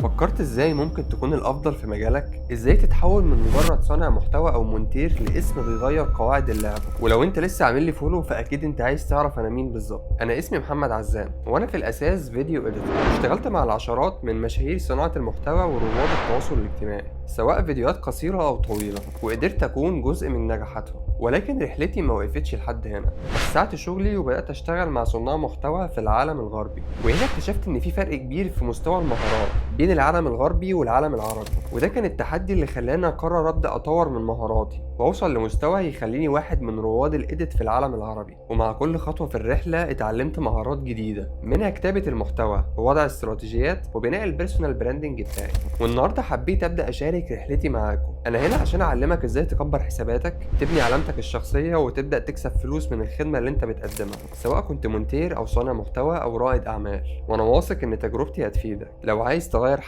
فكرت ازاي ممكن تكون الافضل في مجالك؟ ازاي تتحول من مجرد صانع محتوى او مونتير لاسم بيغير قواعد اللعبة؟ ولو انت لسه عامل لي follow فاكيد انت عايز تعرف انا مين بالظبط. انا اسمي محمد عزام، وانا في الاساس video editor. اشتغلت مع العشرات من مشاهير صناعة المحتوى ورواد التواصل الاجتماعي، سواء فيديوهات قصيرة او طويلة، وقدرت اكون جزء من نجاحاتهم. ولكن رحلتي ما وقفتش لحد هنا. وسعت شغلي وبدات اشتغل مع صناع محتوى في العالم الغربي، وهنا اكتشفت ان في فرق كبير في مستوى المهارات بين العالم الغربي والعالم العربي. وده كان التحدي اللي خلاني اقرر ابدا اطور من مهاراتي واوصل لمستوى يخليني واحد من رواد ال edit في العالم العربي. ومع كل خطوة في الرحلة اتعلمت مهارات جديده، منها كتابه المحتوى ووضع استراتيجيات وبناء ال personal branding بتاعي. والنهارده حبيت ابدا اشارك رحلتي معاكم. انا هنا عشان اعلمك ازاي تكبر حساباتك، تبني علامتك الشخصيه، وتبدا تكسب فلوس من الخدمة اللي انت بتقدمها، سواء كنت مونتير او صانع محتوى او رائد اعمال. وانا واثق ان تجربتي هتفيدك لو عايز تغير